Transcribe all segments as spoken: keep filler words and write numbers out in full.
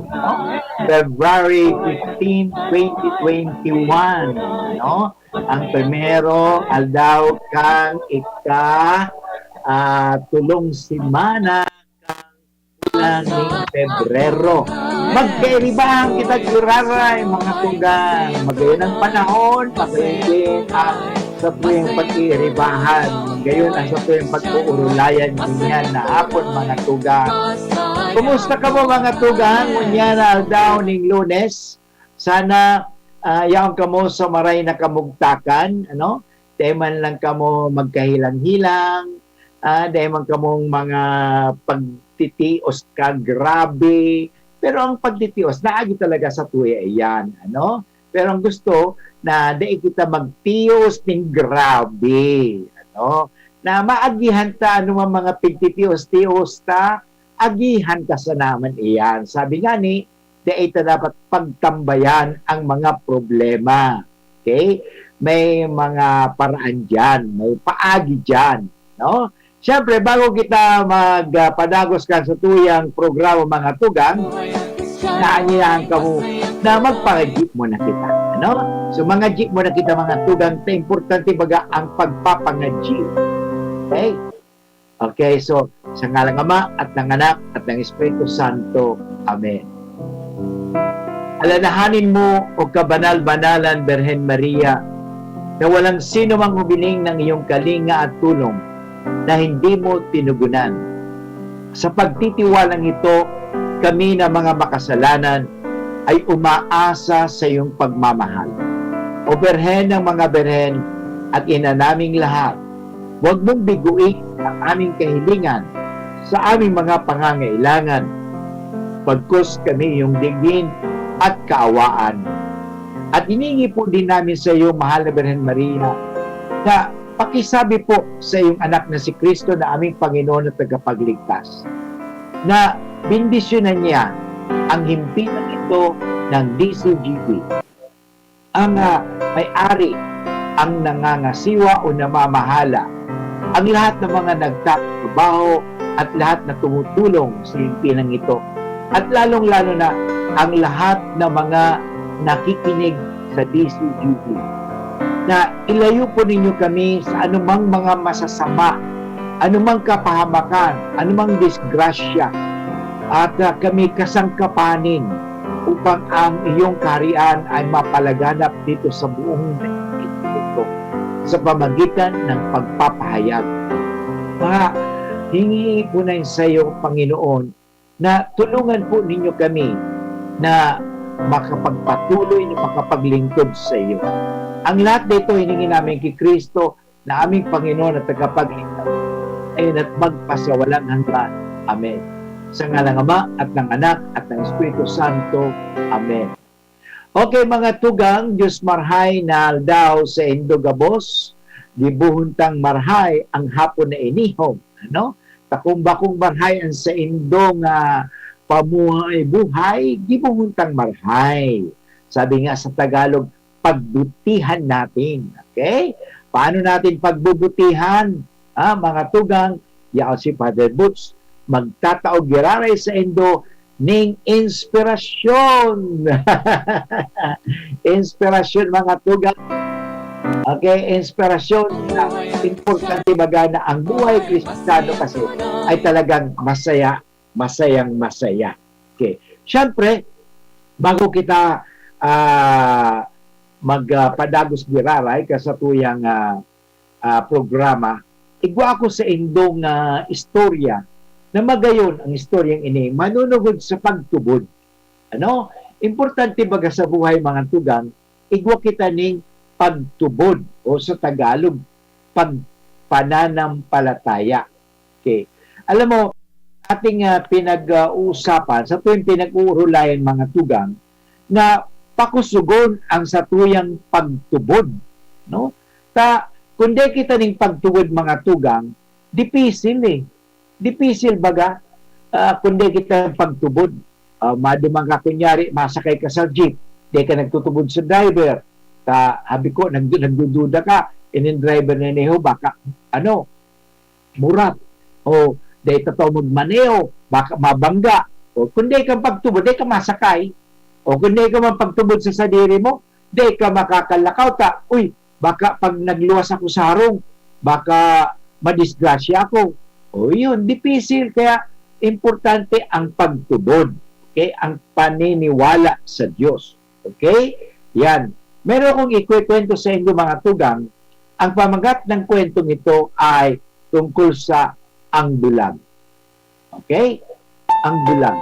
no? February fifteen, twenty twenty-one, no? Ang primero, aldaw kan ika, ah, tulong semana kan bulan ning Pebrero. Magkairibahan kita giraray, mga tugang. Magayon ang panahon, magayon din ang satuyang pag-iiribahan. Magayon ang satuyang pag-uurulayan ngunyan na hapon, mga tugang. Kumusta kamo, mga tugang? Ngunyan na aldaw ning Lunes. Sana, ah, yaon kamo sa maray na kamugtakan, ano? Dai man lang kamo magkahilang-hilang, ah, dai man kamong mga pagtitios ka grabe. Pero ang pagtitios, naagi talaga sa tuya iyan, ano? Pero ang gusto, na dai kita magtios ning grabe, ano? Na maagihan ta, ano man mga pigtitios-tios ta, agihan ta sana man iyan. Sabi nga ni, dai ta dapat pagtambayan ang mga problema. Okay? May mga paraan diyan, may paagi diyan, no? Siyempre, bago kita magpadagos kan satuyang programa, mga tugang, naanyayahan kamo na magpangajip muna kita, ano? So, mangajip muna kita, mga tugang, ta importante baga ang pagpapangajip. Okay? Okay, so, sa ngalan ng Ama, at ng Anak, at ng Espiritu Santo. Amen. Alalahanin mo, O kabanal-banalan Birhen Maria, na walang sino mang humiling ng iyong kalinga at tulong na hindi mo tinugunan. Sa pagtitiwalang ito, kami na mga makasalanan ay umaasa sa iyong pagmamahal. O Birhen ng mga Birhen at Ina naming lahat, huwag mong biguin ang aming kahilingan sa aming mga pangangailangan, pagkos kami iyong digin at kaawaan. At hiningi po din namin sa iyo, mahal na Birhen Maria, na pakisabi po sa iyong anak na si Kristo na aming Panginoon at Tagapagligtas, na bendisyonan niya ang himpilang ito ng D C G B, ang, ah, may-ari, ang nangangasiwa o namamahala, ang lahat ng mga nagtatrabaho at lahat na tumutulong sa himpilang ito, at lalong-lalo na ang lahat ng mga nakikinig sa D C G B, na ilayo po ninyo kami sa anumang mga masasama, anumang kapahamakan, anumang disgrasya, at, ah, kami kasangkapanin upang ang iyong kaharian ay mapalaganap dito sa buong mundo sa pamagitan ng pagpapahayag. Mga hingi po na sa iyo, Panginoon, na tulungan po ninyo kami na makapagpatuloy na makapaglingkod sa iyo. Ang lahat dito hiningi namin kay Kristo na aming Panginoon at Tagapagligtas. Ayon at magpasawalang hanggan. Amen. Sa ngalan ng Ama, at ng Anak, at ng Espiritu Santo. Amen. Okay, mga tugang, Diyos marhay na aldaw sa indo gabos, gibohon tang marhay ang hapon na ini, ho, ano? Ta kun bakong marhay ang saindo nga pamuhay-buhay, gibohon tang marhay. Sabi nga sa Tagalog, pagbutihan natin. Okay? Paano natin pagbubutihan? Ah, mga tugang, yaon si Father Boots, magtatao giraray saindo ning inspirasyon. Inspirasyon, mga tugang. Okay, inspirasyon na importante baga na ang buhay Kristiyano kasi ay talagang masaya, masayang masaya. Okay. Siyempre, bago kita, ah, mag, ah, padagos giraray ka sa tuyang, ah, ah, programa, igwa ako sa indong, ah, istorya na magayon ang istoryang ini manunugod sa pagtubod. Ano? Importante baga sa buhay, mga tugang, igwa kita ning pagtubod o sa Tagalog, pagpananampalataya. Okay. Alam mo, ating, ah, pinag-uusapan, sa tuwing pinag-uurulayan, mga tugang, na pakusugon ang satuyang pagtubod, no? Ta, kung di kita ning pagtubod, mga tugang, dipisil eh. Dipisil baga, ah, kung di kita pagtubod. Ah, maduman ka, kunyari, masakay ka sa jeep, di ka nagtutubod sa driver. Ta, habi ko, nag-, nagdududa ka, ining driver na niho, baka, ano, murat. O, dai tataw magmaneho, baka mabangga. O kung dai ka pagtubod, dai ka masakay. O kung dai ka man pagtubod sa sadiri mo, dai ka makakalakaw ta, "Uy, baka pag nagluwas ako sa harong, baka madisgrasya ako." O yun, dipisil. Kaya importante ang pagtubod. Okay? Ang paniniwala sa Diyos. Okay? Yan. Meron akong ikwekwento sa inyo, mga tugang. Ang pamagat ng kwentong ito ay tungkol sa ang bulag. Okay? Ang bulag.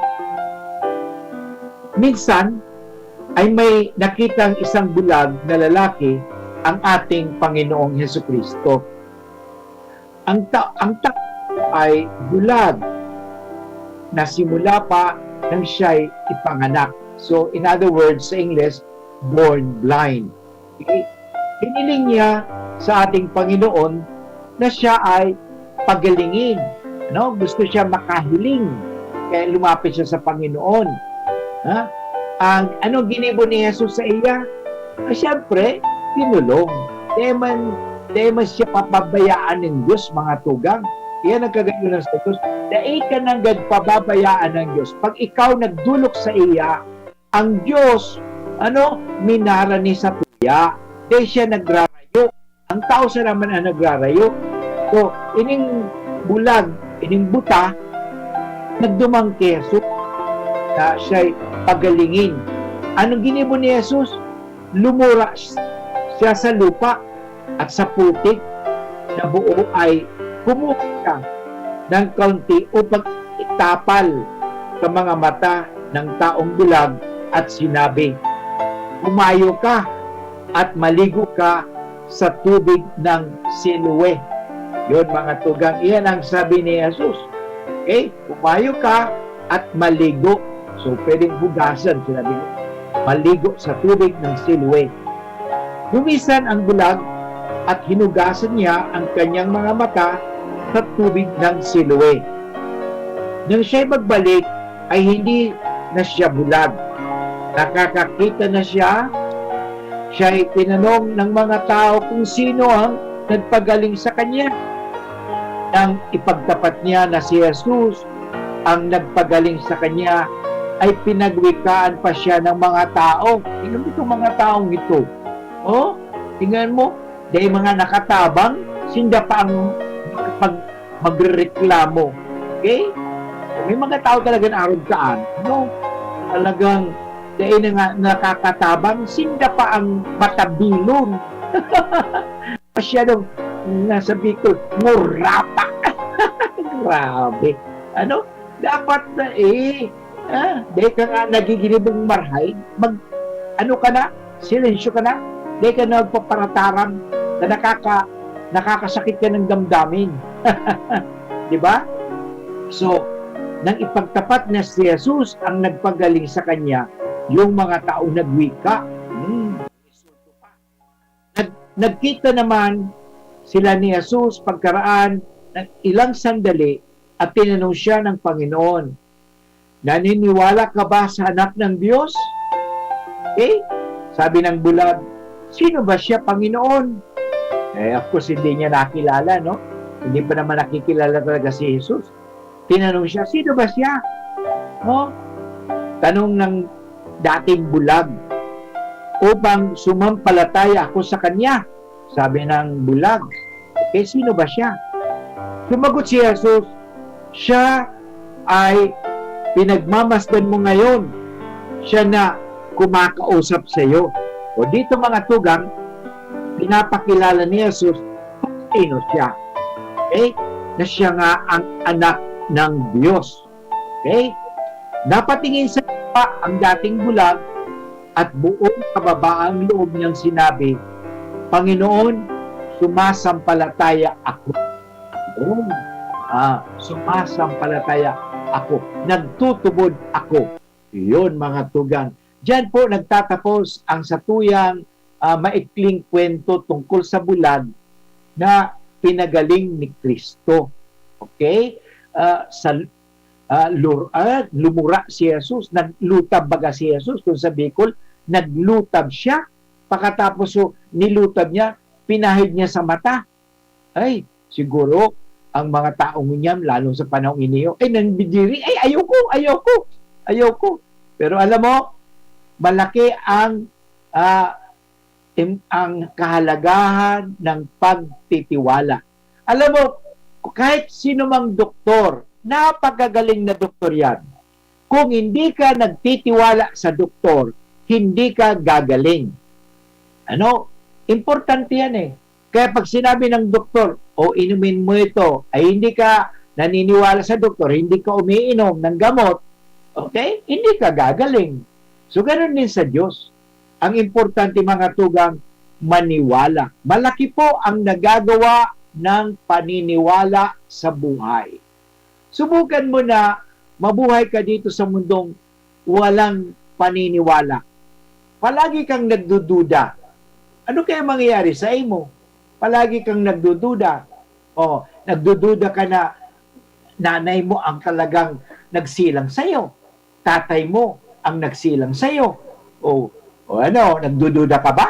Minsan, ay may nakitang isang bulag na lalaki ang ating Panginoong Hesukristo. Ang ta-, ang tao ay bulag na simula pa nang siya'y ipanganak. So, in other words, sa English, born blind. Okay? Hiniling niya sa ating Panginoon na siya ay pagalingin. No? Gusto siya makahiling. Kaya lumapit siya sa Panginoon. Ha? Ang, anong ginibo ni Jesus sa iya? Ah, siyempre, tinulong. Dai man, dai man siya papabayaan ng Diyos, mga tugang. Iyan ang kagayunan sa Diyos. Dai ka nanggad pababayaan ng Diyos. Pag ikaw nagdulok sa iya, ang Diyos, ano, minara ni sa tuya. Dai siya nagrarayo. Ang tao sa naman ang nagrarayo. So, ining bulag, ining buta, nagduman ki Jesus na siya'y pagalingin. Anong ginibo ni Jesus? Lumura siya sa lupa at sa putik na buo ay kumuha siya ng kaunti upang itapal sa mga mata ng taong bulag at sinabi, "Humayo ka at maligo ka sa tubig ng Siloe." Yun, mga tugang, iyan ang sabi ni Jesus. Okay? "Humayo ka at maligo." So, pwedeng hugasan, sinabi niya. "Maligo sa tubig ng Siloe." Lumisan ang bulag at hinugasan niya ang kanyang mga mata sa tubig ng Siloe. Nang siya'y magbalik, ay hindi na siya bulag. Nakakakita na siya. Siya'y tinanong ng mga tao kung sino ang nagpagaling sa kanya. Nang ipagtapat niya na si Jesus ang nagpagaling sa kanya, ay pinagwikaan pa siya ng mga tao. Tingnan mo itong mga taong ito. Oh, tingnan mo, dahil mga nakatabang, sinda pa ang pag-, magrereklamo. Okay? May mga tao talaga na arog kaan, no? Talagang dahil na nga nakakatabang, sinda pa ang matabilon. Masyadong, nasa Bicol, ngurapa. Grabe. Ano? Dapat na eh. Ah, dahil ka nga nagiginibong marhay, mag, ano ka na? Silensyo ka na? Dahil ka na magpaparataram na nakaka-, nakakasakit ka ng damdamin. Di ba? So, nang ipagtapat na si Jesus ang nagpagaling sa kanya, yung mga tao nagwika. Hmm. Nag-, nagkita naman sila ni Jesus pagkaraan ng ilang sandali at tinanong siya ng Panginoon, "Naniniwala ka ba sa Anak ng Diyos?" Okay? Sabi ng bulag, "Sino ba siya, Panginoon?" Eh, of course, hindi niya nakilala, no? Hindi pa naman nakikilala talaga si Jesus. Tinanong siya, "Sino ba siya?" No? Tanong ng dating bulag, "Upang sumampalataya ako sa kanya." Sabi ng bulag, "Eh, sino ba siya?" Sumagot si Jesus, "Siya ay pinagmamasdan mo ngayon. Siya na kumakausap sa iyo." O dito, mga tugang, pinapakilala ni Jesus kung sino siya. Okay? Na siya nga ang anak ng Diyos. Okay? Napatingin sa lupa ang dating bulag at buong kababaang loob niyang sinabi, "Panginoon, sumasampalataya ako." Oh, ah, sumasampalataya ako. Nagtutubod ako. Yun, mga tugang. Diyan po nagtatapos ang satuyang, ah, maikling kwento tungkol sa bulag na pinagaling ni Kristo. Okay? Ah, sa, ah, lur-, ah, lumura si Jesus, naglutab baga si Jesus, kung sa Bicol, naglutab siya. Pagkatapos, so, nilutab niya, pinahid niya sa mata. Ay, siguro, ang mga taong ngunyan, lalo sa panahong ini, "Ay, nang bidiri, ay, ayoko, ayoko." Ayoko. Pero alam mo, malaki ang, ah, im-, ang kahalagahan ng pagtitiwala. Alam mo, kahit sino mang doktor, napakagaling na doktor yan. Kung hindi ka nagtitiwala sa doktor, hindi ka gagaling. Ano? Importante yan eh. Kaya pag sinabi ng doktor, "O, inumin mo ito," ay hindi ka naniniwala sa doktor, hindi ka umiinom ng gamot, okay? Hindi ka gagaling. So, ganun din sa Diyos. Ang importante, mga tugang, maniwala. Malaki po ang nagagawa ng paniniwala sa buhay. Subukan mo na mabuhay ka dito sa mundong walang paniniwala. Palagi kang nagdududa. Ano kaya mangyayari sa imo? Palagi kang nagdududa. O, nagdududa ka na nanay mo ang talagang nagsilang sa'yo. Tatay mo ang nagsilang sa'yo. O, o ano, nagdududa ka ba?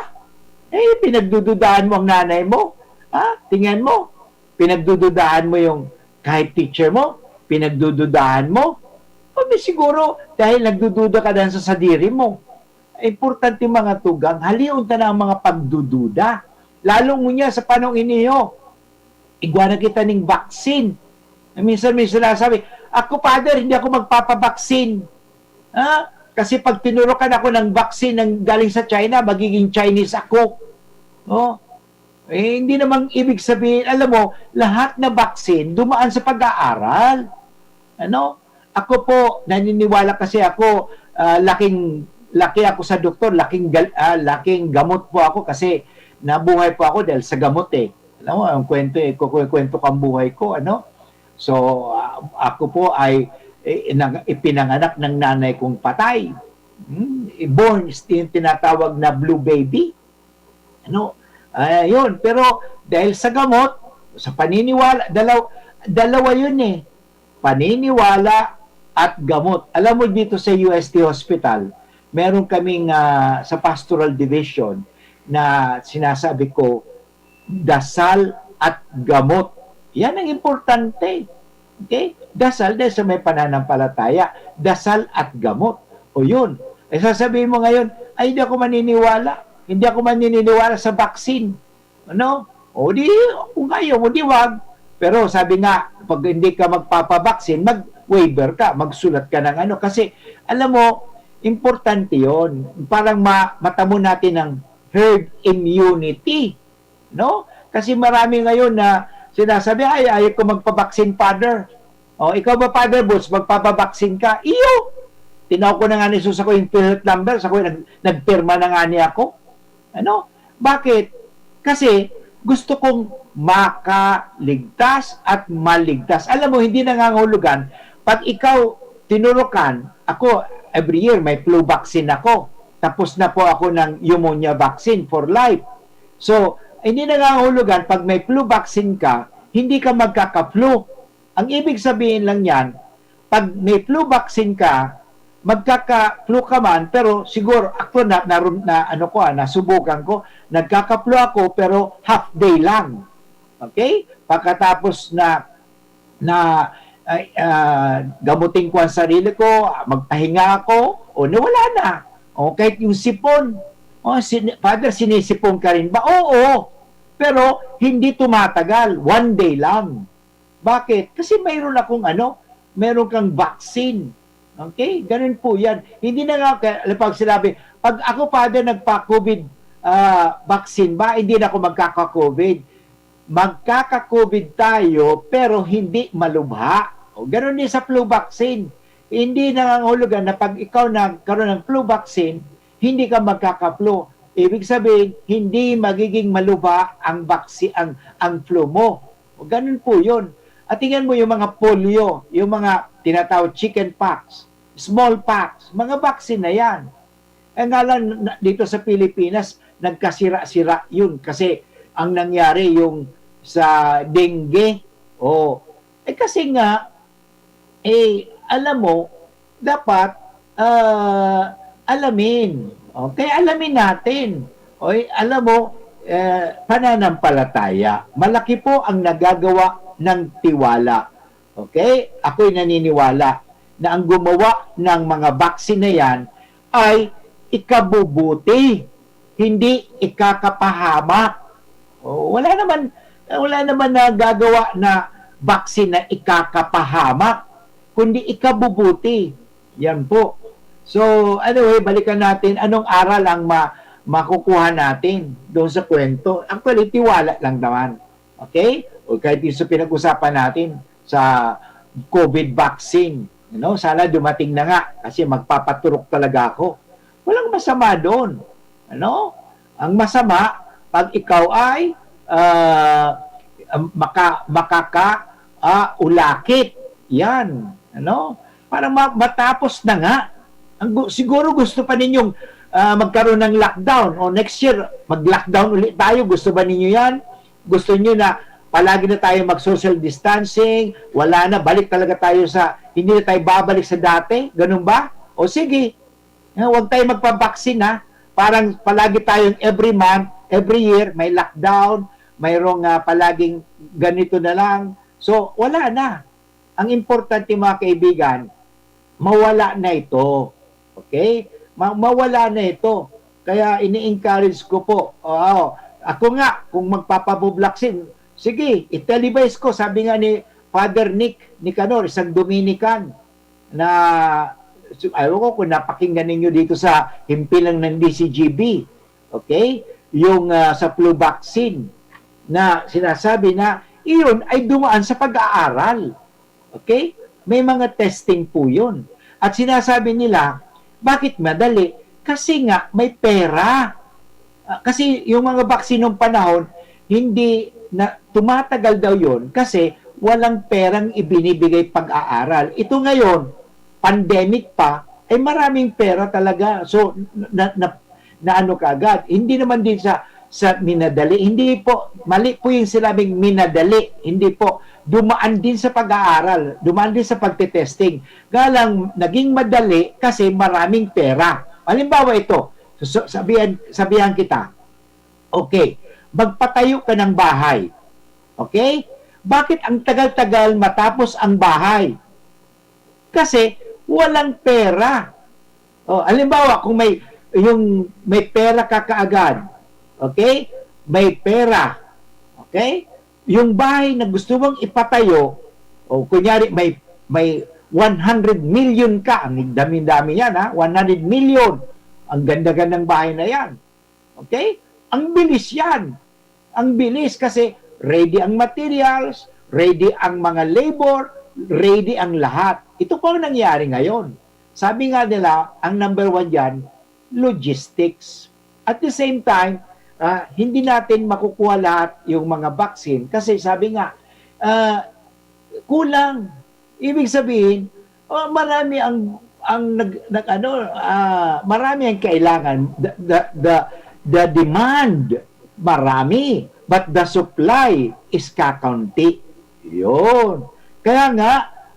Eh, pinagdududahan mo ang nanay mo. Ha? Tingnan mo, pinagdududahan mo yung kahit teacher mo, pinagdududahan mo. O di siguro, dahil nagdududa ka dahil sa sadiri mo. Importante, mga tugang, halion ta na ang mga pagdududa. Lalo ngunyan sa panahon ini, oh, igwa na kita ning vaccine. Na minsan may sinasabi, "Ako, Father, hindi ako magpapabaksin." Ha? Kasi pag tinurukan ako ng vaccine ng galing sa China, magiging Chinese ako. Oh. Eh, hindi namang ibig sabihin, alam mo, lahat na vaccine dumaan sa pag-aaral. Ano? Ako po, naniniwala kasi ako, ah, laking, laki ako sa doktor, laking gal-, ah, laking gamot po ako kasi nabuhay po ako dahil sa gamot eh. Alam mo, ang kwento eh, kukwento kang buhay ko, ano? So, ah, ako po ay, eh, nang-, ipinanganak ng nanay kong patay. Hmm, born, yung tinatawag na blue baby. Ano? Ayun, pero dahil sa gamot, sa paniniwala, dalaw-, dalawa yun eh. Paniniwala at gamot. Alam mo, dito sa U S T Hospital, meron kaming, ah, sa Pastoral Division na sinasabi ko, dasal at gamot. Yan ang importante. Okay? Dasal dahil sa may pananampalataya. Dasal at gamot. O yun. Eh, sasabihin mo ngayon, "Ay, hindi ako maniniwala. Hindi ako maniniwala sa vaccine." Ano? O di, kung ayaw mo, di wag. Pero sabi nga, pag hindi ka magpapabaksin, mag-waiver ka, magsulat ka ng ano. Kasi, alam mo, importante yon. Parang ma-, matamo natin ang herd immunity. No? Kasi marami ngayon na sinasabi, "Ay, ayaw ko magpabaksin, Father." O, ikaw ba, Father Boots, magpapabaksin ka? Iyo! Tinawag ko na nga ni Jesus ako yung PhilHealth number, sa ko nag-, nagpirma na nga niya ako. Ano? Bakit? Kasi gusto kong makaligtas at maligtas. Alam mo, hindi nangangahulugan, pag ikaw tinurukan, ako, every year may flu vaccine ako. Tapos na po ako ng pneumonia vaccine for life. So, hindi nangangahulugan, pag may flu vaccine ka, hindi ka magkaka-flu. Ang ibig sabihin lang yan, pag may flu vaccine ka, magkaka-flu ka man, pero siguro ako na, na, na ano ko, ah, nasubukan ko, nagkaka-flu ako, pero half day lang. Okay? Pagkatapos na, na, ay, ah, gamutin ko ang sarili ko, ah, magpahinga ako, o nawala na. O kahit yung sipon, o, sin-, "Father, sinisipon ka rin ba?" Oo, pero hindi tumatagal, one day lang. Bakit? Kasi mayroon akong ano, mayroon kang vaccine. Okay? Ganun po yan. Hindi na nga, kaya, pag sinabi, "Pag ako, Father, nagpa-COVID, ah, vaccine ba, hindi na ako magkaka-COVID." Magkaka-COVID tayo, pero hindi malubha. O, ganun din sa flu vaccine. Hindi nangangahulugan na pag ikaw nagkaroon ng flu vaccine, hindi ka magkaka-flu. Ibig sabihin, hindi magiging malubha ang vaccine, ang, ang flu mo. O, ganun po yun. At tingnan mo yung mga polio, yung mga tinatawag chicken pox, smallpox, mga vaccine na yan. Eh nga lang, na-, dito sa Pilipinas, nagkasira-sira yun kasi ang nangyari yung sa dengue, o, eh kasi nga, eh, alam mo, dapat, ah, alamin. Okay, alamin natin. Oy, alam mo, eh, pananampalataya, malaki po ang nagagawa ng tiwala. Okay? Ako'y naniniwala na ang gumawa ng mga vaccine na yan ay ikabubuti, hindi ikakapahamak. O, wala naman, wala naman nagagawa na vaccine na ikakapahamak, kundi ikabubuti. Yan po. So, anyway, balikan natin anong aral ang ma- makukuha natin doon sa kwento. Actually, tiwala lang naman. Okay? O kahit yung sa pinag-usapan natin sa COVID vaccine, you know, sana dumating na nga kasi magpapaturok talaga ako. Walang masama doon. Ano? Ang masama, pag ikaw ay ah, maka, makaka, ah, ulakit. Yan. Ano? Para ma- matapos na nga. Ang, gu- siguro gusto pa ninyong ah, magkaroon ng lockdown o next year, mag-lockdown ulit tayo. Gusto ba ninyo yan? Gusto niyo na palagi na tayo mag-social distancing, wala na, balik talaga tayo sa, hindi na tayo babalik sa dati? Ganun ba? O sige, eh, huwag tayo magpabaksin ha. Parang palagi tayong every month, every year, may lockdown, mayroong ah, palaging ganito na lang. So, wala na. Ang importante, mga kaibigan, mawala na ito. Okay? Ma- mawala na ito. Kaya ini-encourage ko po. Oo. Ako nga, kung magpapabublaksin, sige, i-televise ko. Sabi nga ni Father Nick Nicanor, isang Dominican, na, so, ayaw ko kung napakinggan ninyo dito sa himpilan ng D C G B, okay? Yung ah, sa flu vaccine na sinasabi na iyon ay dumaan sa pag-aaral. Okay? May mga testing po yun. At sinasabi nila, bakit madali? Kasi nga may pera. Ah, kasi yung mga vaccine nung panahon, hindi na tumatagal daw yon kasi walang perang ibinibigay pag-aaral. Ito ngayon, pandemic pa, ay maraming pera talaga. So, na, na, na ano ka agad. Hindi naman din sa sa minadali. Hindi po, mali po yung sinabing minadali. Hindi po. Dumaan din sa pag-aaral, dumaan din sa pagtetesting. Nga lang, naging madali kasi maraming pera. Halimbawa ito, so, sabihan, sabihan kita, okay, magpatayo ka ng bahay. Okay? Bakit ang tagal-tagal matapos ang bahay? Kasi walang pera. O, halimbawa, kung may, yung may pera ka kaagad, okay? May pera, okay? Yung bahay na gusto mong ipatayo, o kunyari may, may one hundred million ka, ang dami-dami yan ha, one hundred million, ang ganda-gandang bahay na yan. Okay? Ang bilis yan. Ang bilis kasi ready ang materials, ready ang mga labor, ready ang lahat. Ito po ang nangyari ngayon. Sabi nga nila, ang number one dyan, logistics. At the same time, ah, hindi natin makukuha lahat yung mga vaccine kasi sabi nga, ah, kulang. Ibig sabihin, oh, marami ang ang nag, nag ano, ah, marami ang kailangan. The, the, the, the demand, marami, but the supply is kakaunti. Yun. Kaya nga,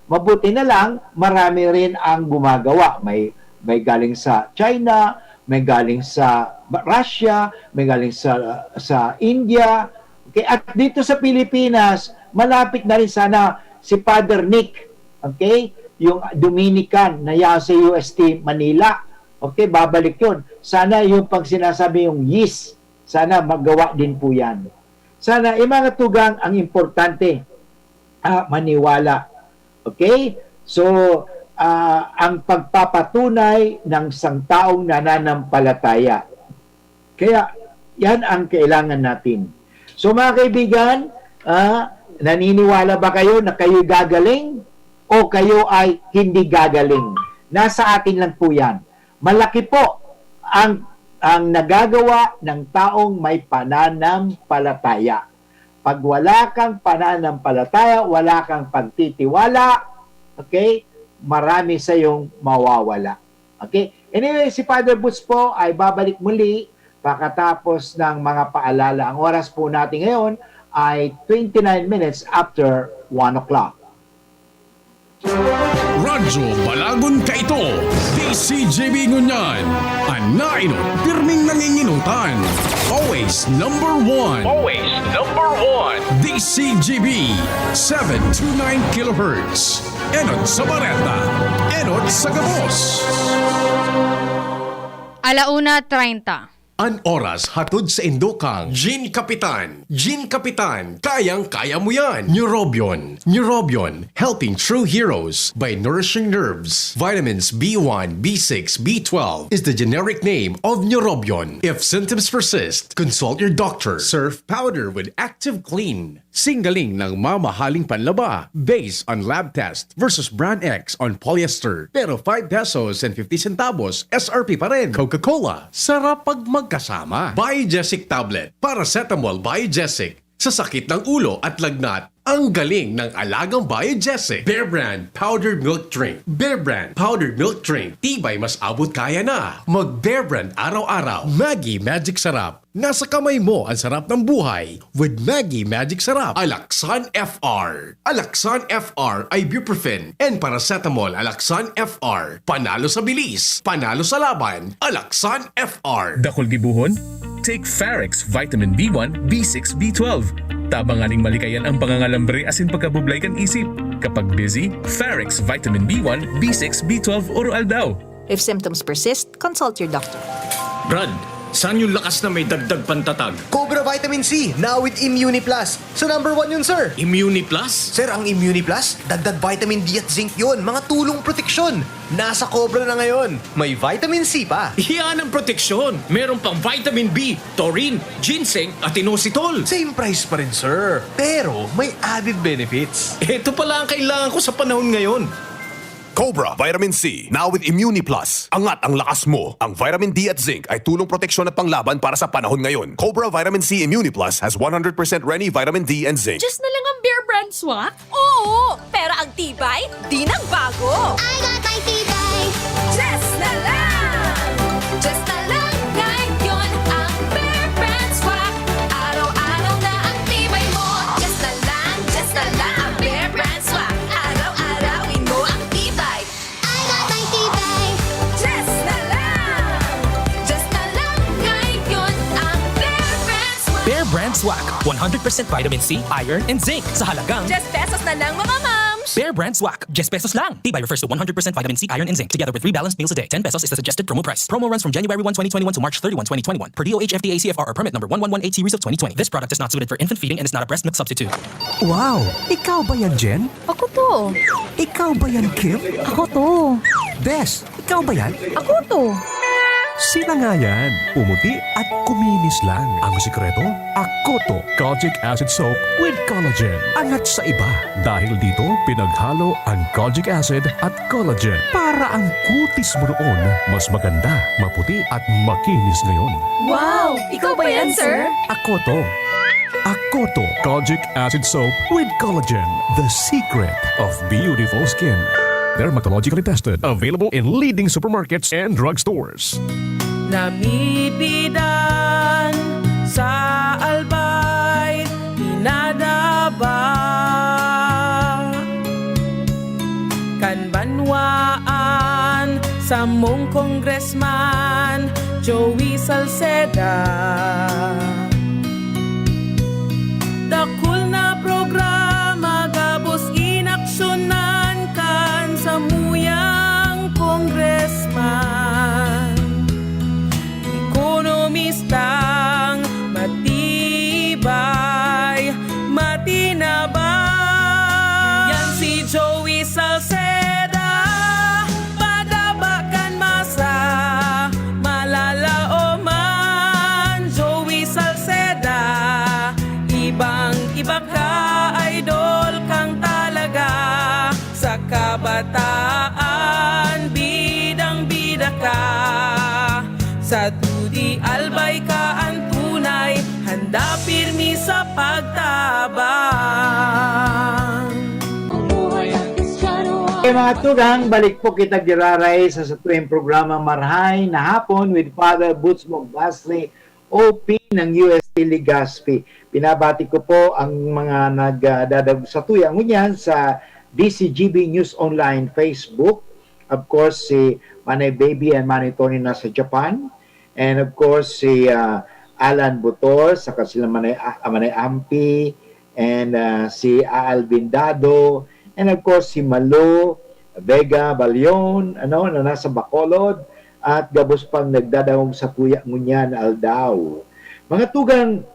mabuti na lang, marami rin ang gumagawa. May, may galing sa China, may galing sa Russia, may galing sa, sa India. Okay, at dito sa Pilipinas, malapit na rin sana si Father Nick, okay, yung Dominican na yan sa U S T Manila. Okay, babalik yun. Sana yung pag sinasabi yung yeast, sana magawa din po yan. Sana, yung mga tugang, ang importante, ah, maniwala. Okay? So, ah, ang pagpapatunay ng isang taong nananampalataya. Kaya, yan ang kailangan natin. So, mga kaibigan, ah, naniniwala ba kayo na kayo gagaling o kayo ay hindi gagaling? Nasa atin lang po yan. Malaki po ang, ang nagagawa ng taong may pananampalataya. Pag wala kang pananampalataya, wala kang pagtitiwala, okay, marami sa iyong mawawala. Okay? Anyway, si Father Boots po ay babalik muli pakatapos ng mga paalala. Ang oras po natin ngayon ay twenty-nine minutes after one o'clock. Radyo Balagon Kaito, D C G B ngunyan, an nainot, pirming nanginginutan. Always number one. Always number one. D C G B, seven two nine kilohertz. Enot sa bareta, enot sa gabos. Alauna treinta. An oras hatod saindo kan Gin Kapitan. Gin Kapitan, kayang-kaya mo yan. Neurobion. Neurobion, helping true heroes by nourishing nerves. Vitamins B one, B six, B twelve is the generic name of Neurobion. If symptoms persist, consult your doctor. Surf powder with Active Clean. Singgaling ng mamahaling panlaba based on lab test versus brand X on polyester. Pero five pesos and fifty centavos S R P pa rin. Coca-Cola, sarap pag magkasama. Biogesic tablet, paracetamol Biogesic. Sa sakit ng ulo at lagnat, ang galing ng alagang Biogesic. Bear Brand Powdered Milk Drink. Bear Brand Powdered Milk Drink. Tibay mas abot kaya na. Mag Bear Brand araw-araw. Maggi Magic Sarap. Nasa kamay mo ang sarap ng buhay with Maggi Magic Sarap. Alaksan F R. Alaksan F R, ibuprofen, and paracetamol. Alaksan F R. Panalo sa bilis, panalo sa laban. Alaksan F R. Dakul gibohon? Take Farex Vitamin B one, B six, B twelve. Tabang nganing malikayan ang pangangalambre asin pagkabublay kan isip. Kapag busy, Farex Vitamin B one, B six, B twelve oro-aldaw. If symptoms persist, consult your doctor. Brad, saan yung lakas na may dagdag pantatag? Cobra Vitamin C, now with Immuni Plus. Sa number one yun, sir. Immuni Plus? Sir, ang Immuni Plus, dagdag vitamin D at zinc yun. Mga tulong proteksyon. Nasa Cobra na ngayon. May vitamin C pa. Yan ang proteksyon. Meron pang vitamin B, taurine, ginseng, at inositol. Same price pa rin, sir. Pero may added benefits. Ito pala ang kailangan ko sa panahon ngayon. Cobra Vitamin C, now with Immuni Plus. Angat ang lakas mo. Ang vitamin D at zinc ay tulong proteksyon at panglaban para sa panahon ngayon. Cobra Vitamin C Immuni Plus has one hundred percent Reni vitamin D and zinc. Diyos na lang ang Bear Brand Swak? Oo! Pero ang tibay, di nagbago! I got my tibay! Diyos na lang! Diyos na lang ngayon ang Bear Brand Swak! Araw-araw na ang tibay mo! Diyos na lang! Diyos na lang ang Bear Brand Swak! Araw-arawin mo ang tibay! I got my tibay! Diyos na lang! Diyos na lang ngayon ang Bear Brand Swak! Bear Brand Swak, one hundred percent vitamin C, iron, and zinc sa halagang Diyes pesos na lang, mga mams! Bear Brand Swak, diyes pesos lang. Tibay refers to one hundred percent vitamin C, iron, and zinc, together with three balanced meals a day. Ten pesos is the suggested promo price. Promo runs from January one, twenty twenty-one to March thirty-one, twenty twenty-one, per D O H F D A C F R or permit number one one one eight series of twenty twenty. This product is not suited for infant feeding and is not a breast milk substitute. Wow! Ikaw ba yan, Jen? Ako to. Ikaw ba yan, Kim? Ako to. Bes, ikaw ba yan? Ako to. Sila nga yan. Pumuti at kuminis lang. Ang sikreto, Akoto Kojic Acid Soap with Collagen. Angat sa iba. Dahil dito, pinaghalo ang kojic acid at collagen para ang kutis mo noon mas maganda, maputi at makinis ngayon. Wow! Ikaw ba yan, sir? Akoto. Akoto Kojic Acid Soap with Collagen. The secret of beautiful skin. Dermatologically tested. Available in leading supermarkets and drugstores. Namidbidan sa Albay, pinadaba kan banwaan samong Congressman Joey Salceda. Dakul na programa gabos inaksyonan kan samuyang congressman. Ekonomistang matibay, matinabang. Yan si Joey Salceda, padaba kan masa, malalaoman. Joey Salceda, ibang-iba ka, idol kang talaga. Sa kabataan, bidang-bida ka. Sa dudi, Albay ka an tunay, handa pirmi sa pagtabang. Okay, mga tugang, balik po kita giraray sa satuing programa Marhay na Hapon with Father Boots Mogbasle, O P ng U S T Legazpi. Pinabati ko po ang mga nagdadag sa tuya ngunyan sa D C G B News Online Facebook. Of course, si Manay Baby and Manay Tony na sa Japan. And of course, si ah, Alan Butor, saka sila Manay, ah, Manay Ampi, and ah, si Alvin Dado, and of course, si Malo Vega Balion, ano, na nasa Bacolod, at gabos pang nagdadangog sa tuya ngunyan aldaw. Mga tugang,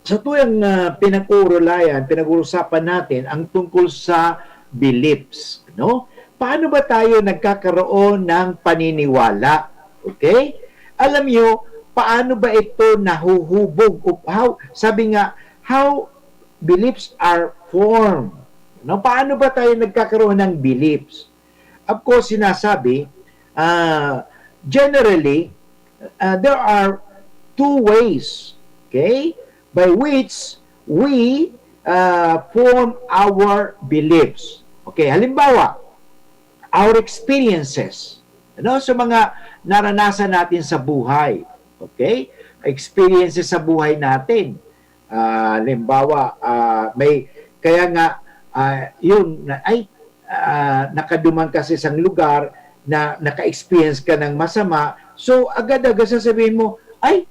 sa tuyang ah, pinag-uurulayan, pinag-uusapan natin ang tungkol sa beliefs, no? Paano ba tayo nagkakaroon ng paniniwala? Okay? Alam nyo, paano ba ito nahuhubog? O how, sabi nga, how beliefs are formed. No? Paano ba tayo nagkakaroon ng beliefs? Of course, sinasabi, ah, generally, ah, there are two ways, okay, by which we ah, form our beliefs. Okay, halimbawa, our experiences. Ano, sa mga naranasan natin sa buhay. Okay? Experiences sa buhay natin. Ah, halimbawa, ah, may, kaya nga, ah, yun, na, ay, ah, nakaduman ka sa isang lugar na naka-experience ka ng masama, so agad-agad sasabihin mo, "Ay,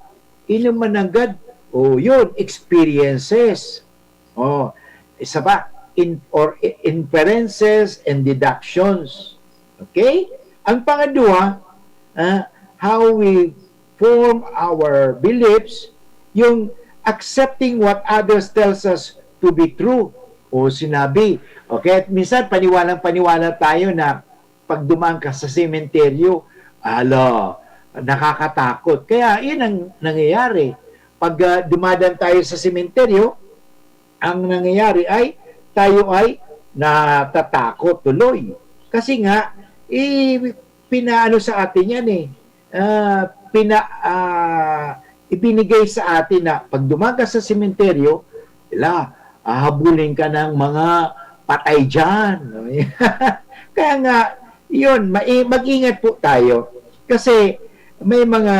ino man nanggad?" O, yun, experiences. Oh, isa pa, in, or i- inferences and deductions. Okay? Ang pangadwa, ah, how we form our beliefs, yung accepting what others tells us to be true o sinabi. Okay? At minsan, paniwalang-paniwala tayo na pag dumaan ka sa sementeryo, ala, nakakatakot. Kaya, yun ang nangyayari. Pag ah, dumadaan tayo sa sementeryo, ang nangyayari ay tayo ay natatakot tuloy. Kasi nga, i- pinaano sa atin yan eh. Ah, pina, ah, ibinigay sa atin na pag dumaan ka sa sementeryo, ila, hahabulin ka ng mga patay dyan. Kaya nga, yun, mai- mag-ingat po tayo. Kasi may mga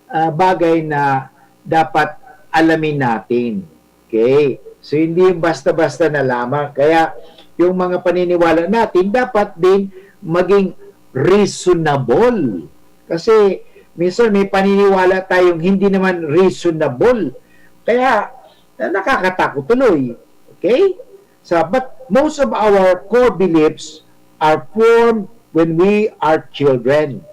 ah, bagay na dapat alamin natin. Okay? So, hindi yung basta-basta na lamang. Kaya, yung mga paniniwala natin, dapat din maging reasonable. Kasi, minsan may paniniwala tayong hindi naman reasonable. Kaya, na- nakakatakot tuloy. Okay? So, but most of our core beliefs are formed when we are children.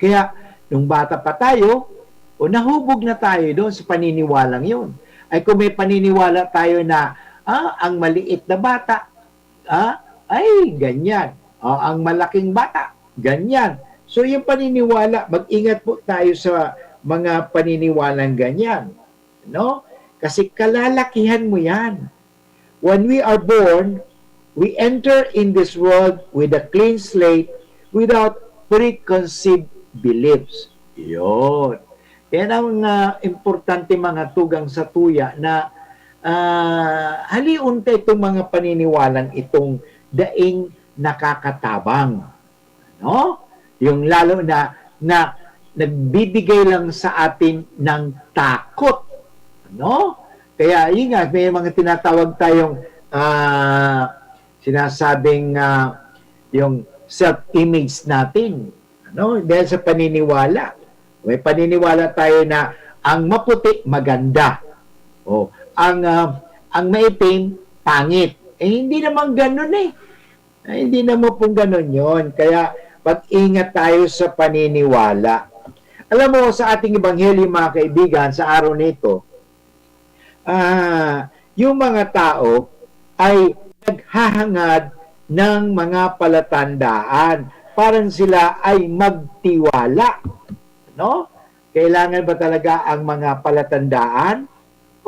Kaya, nung bata pa tayo, o nahubog na tayo doon sa paniniwalang yun. Ay kung may paniniwala tayo na, ah, ang maliit na bata, ah, ay, ganyan. O, ang malaking bata, ganyan. So, yung paniniwala, mag-ingat po tayo sa mga paniniwalang ganyan. No? Kasi kalalakihan mo yan. When we are born, we enter in this world with a clean slate, without preconceived beliefs. Yun. Yan ang ah, importante, mga tugang sa tuya, na ah, halion ta itong mga paniniwalang itong daing nakakatabang. No? Yung lalo na, na nagbibigay lang sa atin ng takot. No? Kaya yun nga, may mga tinatawag tayong ah, sinasabing ah, yung self-image natin. Ano? Dahil sa paniniwala. May paniniwala tayo na ang maputi, maganda. O, ang, ah, ang maitim, pangit. Eh, hindi naman ganun eh. Ay, hindi naman pong ganun yon. Kaya, mag-ingat tayo sa paniniwala. Alam mo, sa ating ebanghelyo, mga kaibigan, sa araw na ito, ah, yung mga tao ay naghahangad ng mga palatandaan. Parang sila ay magtiwala. No? Kailangan ba talaga ang mga palatandaan?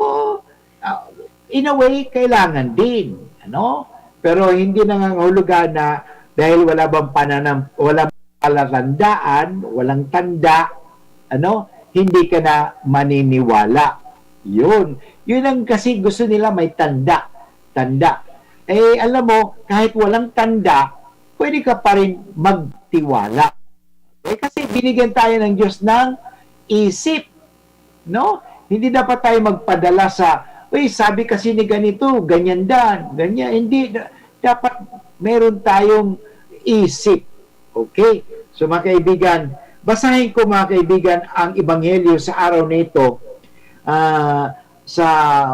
Oo, ah, in a way, kailangan din, ano? Pero hindi nangangahulugan na dahil wala bang pananam-, wala bang palatandaan, walang tanda, ano, hindi ka na maniniwala. Yun. Yun ang kasi gusto nila, may tanda. Tanda. Eh, alam mo, kahit walang tanda, pwede ka pa rin magtiwala. Eh, kasi binigyan tayo ng Diyos ng isip, no? Hindi dapat tayo magpadala sa, "Uy, sabi kasi ni ganito, ganyan dan, ganyan." Hindi, da- dapat meron tayong isip. Okay? So, mga kaibigan, basahin ko, mga kaibigan, ang Ebanghelyo sa araw na ito, ah, sa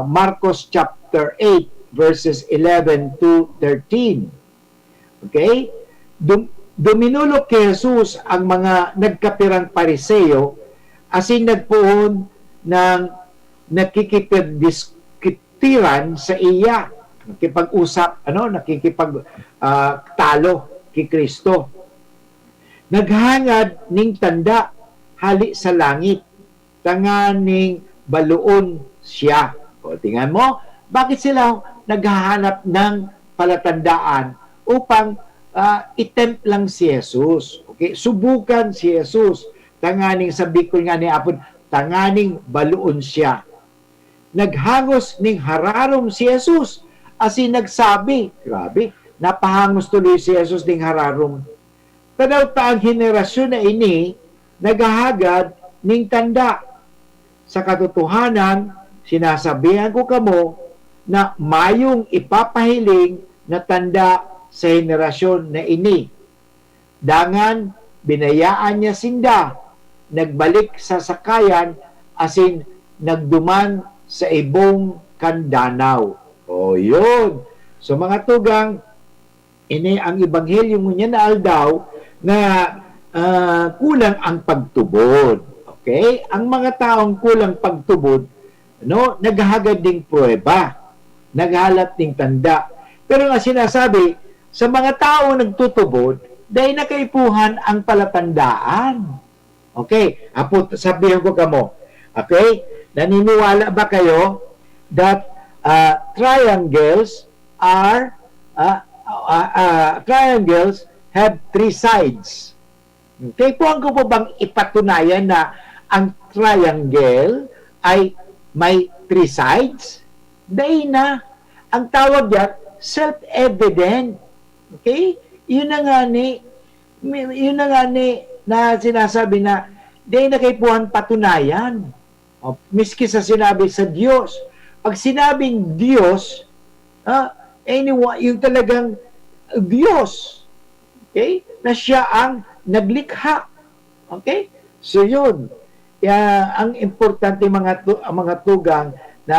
Marcos chapter eight, verses eleven to thirteen. Okay? Dum-, duminolok ki Jesus ang mga nagkapirang Pariseo asin nagpoon ng nakikipagdiskutiran saiya, nakipag-usap, ano, nakikipag, ah, talo ki Cristo. Naghangad ning tanda hale sa langit, tanganing baloon siya. O, tingnan mo, bakit sila naghahanap ng palatandaan upang, ah, i-tempt lang si Jesus? Okay? Subukan si Jesus. Tanganing, sabi ko nga ni Apod, tanganing baloon siya. Naghangos ning hararom si Jesus, asin nagsabi, grabe, napahangos tuloy si Jesus ning hararom. Tadaw ta ang henerasyon na ini naghahagad ning tanda. Sa katotohanan, sinasabihan ko kamo na mayong ipapahiling na tanda sa henerasyon na ini. Dangan, binayaan niya sinda, nagbalik sa sakayan, asin nagduman sa ibong kan danaw. O, yun. So, mga tugang, ini ang ebanghelyo ngunyan na aldaw na, ah, kulang ang pagtubod. Okay? Ang mga taong kulang pagtubod, no, naghahagad ning pruweba, naghalat ning tanda. Pero nga sinasabi, sa mga tawo nagtutubod, dai na kaipuhan ang palatandaan. Okay? Apo, sabihan ko kamo. Okay? Naniniwala ba kayo that, ah, triangles are, ah, ah, ah, triangles have three sides? Okay? Kaipuhan ko pa bang ipatunayan na ang triangle ay may three sides? Dai na. Ang tawag diyan, self-evident. Okay? Yun na nga ni, yun na nga ni na sinasabi na dai na kaipuhan patunayan. O, miski sa sinabi sa Diyos. Pag sinabing Diyos, ah, anyone, yung talagang Diyos, okay, na siya ang naglikha. Okay? So, yun. Kaya ang importante, mga tu-, ang mga tugang, na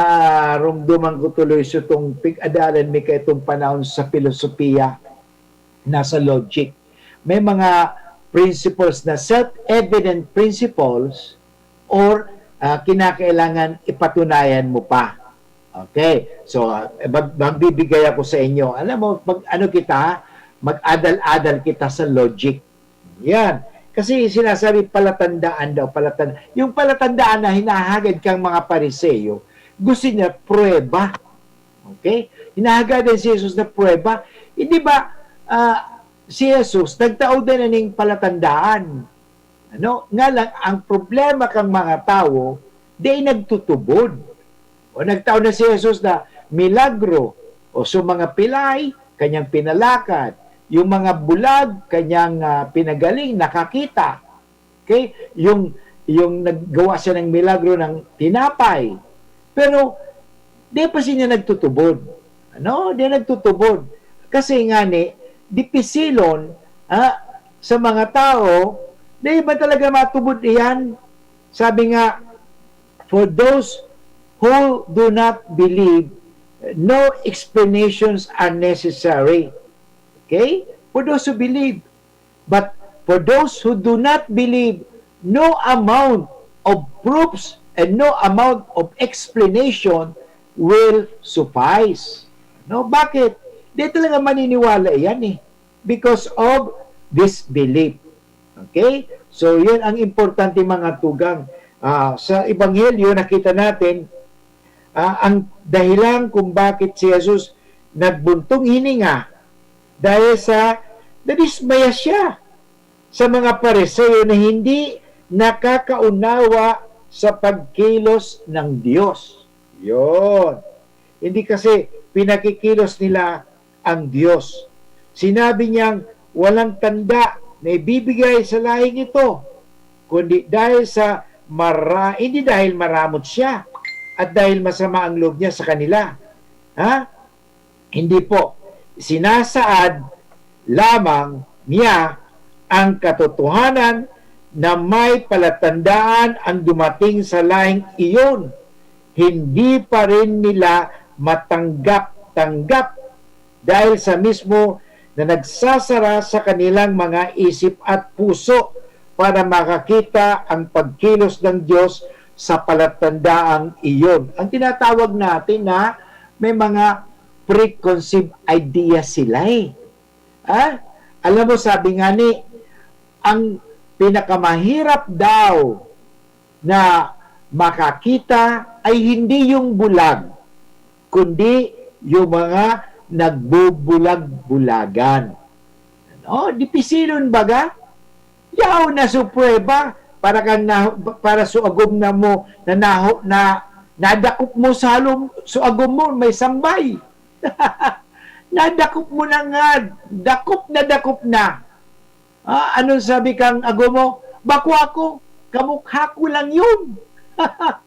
rumduman ko tuloy sa itong pig-adalan mi kaitong panahon sa filosofiya, nasa logic. May mga principles na self-evident principles or, ah, kinakailangan ipatunayan mo pa. Okay. So, ah, mag-, magbibigay ako sa inyo. Alam mo, pag ano kita, mag-adal-adal kita sa logic. Yan. Kasi sinasabi, palatandaan daw, palatan-, yung palatandaan na hinahagad kang mga Pariseo, gusto niya pruweba. Okay? Hinahagadan si Jesus na pruweba. Hindi ba, ah, si Jesus, nagtao din na ning palatandaan? Ano? Nga lang, ang problema kang mga tawo, di nagtutubod. O, nagtao na si Jesus na milagro, o so mga pilay, kanyang pinalakad, yung mga bulag, kanyang, ah, pinagaling, nakakita. Okay? Yung, yung naggawa siya ng milagro ng tinapay. Pero, di pa siya nagtutubod. Ano? Di nagtutubod. Kasi nga ni, dipisilon, ah, sa mga tao, di ba talaga matubod iyan? Sabi nga, "For those who do not believe, no explanations are necessary." Okay? For those who believe. But for those who do not believe, no amount of proofs and no amount of explanation will suffice. No? Bakit? Di talaga maniniwala yan eh. Because of disbelief. Okay? So, yun ang importante, mga tugang. Ah, sa Ebanghelyo, nakita natin, ah, ang dahilan kung bakit si Jesus nagbuntong hininga dahil sa nadismaya siya sa mga Pariseo na hindi nakakaunawa sa pagkilos ng Diyos. Yun. Hindi kasi pinakikilos nila ang Diyos. Sinabi niyang walang tanda na ibibigay sa lahing ito, kundi dahil sa mara-, hindi dahil maramot siya at dahil masama ang loob niya sa kanila. Ha? Hindi po. Sinasaad lamang niya ang katotohanan na may palatandaan ang dumating sa lahing iyon, hindi pa rin nila matanggap-tanggap dahil sa mismo na nagsasara sa kanilang mga isip at puso para makakita ang pagkilos ng Diyos sa palatandaang iyon. Ang tinatawag natin na may mga preconceived idea sila eh. Ha? Alam mo, sabi nga ni, ang pinakamahirap daw na makakita ay hindi yung bulag, kundi yung mga nagbubulag-bulagan. Ano? Dipisilon baga? Yaw na su prueba para kang na, para su agom na mo na naho, na nadakop mo sa halom, su agom mo may sambay. Nadakop mo na nga, dakop na dakop na. Ah, anong sabi kang agom mo? Bako ako, kamukha ko lang yun. Ah,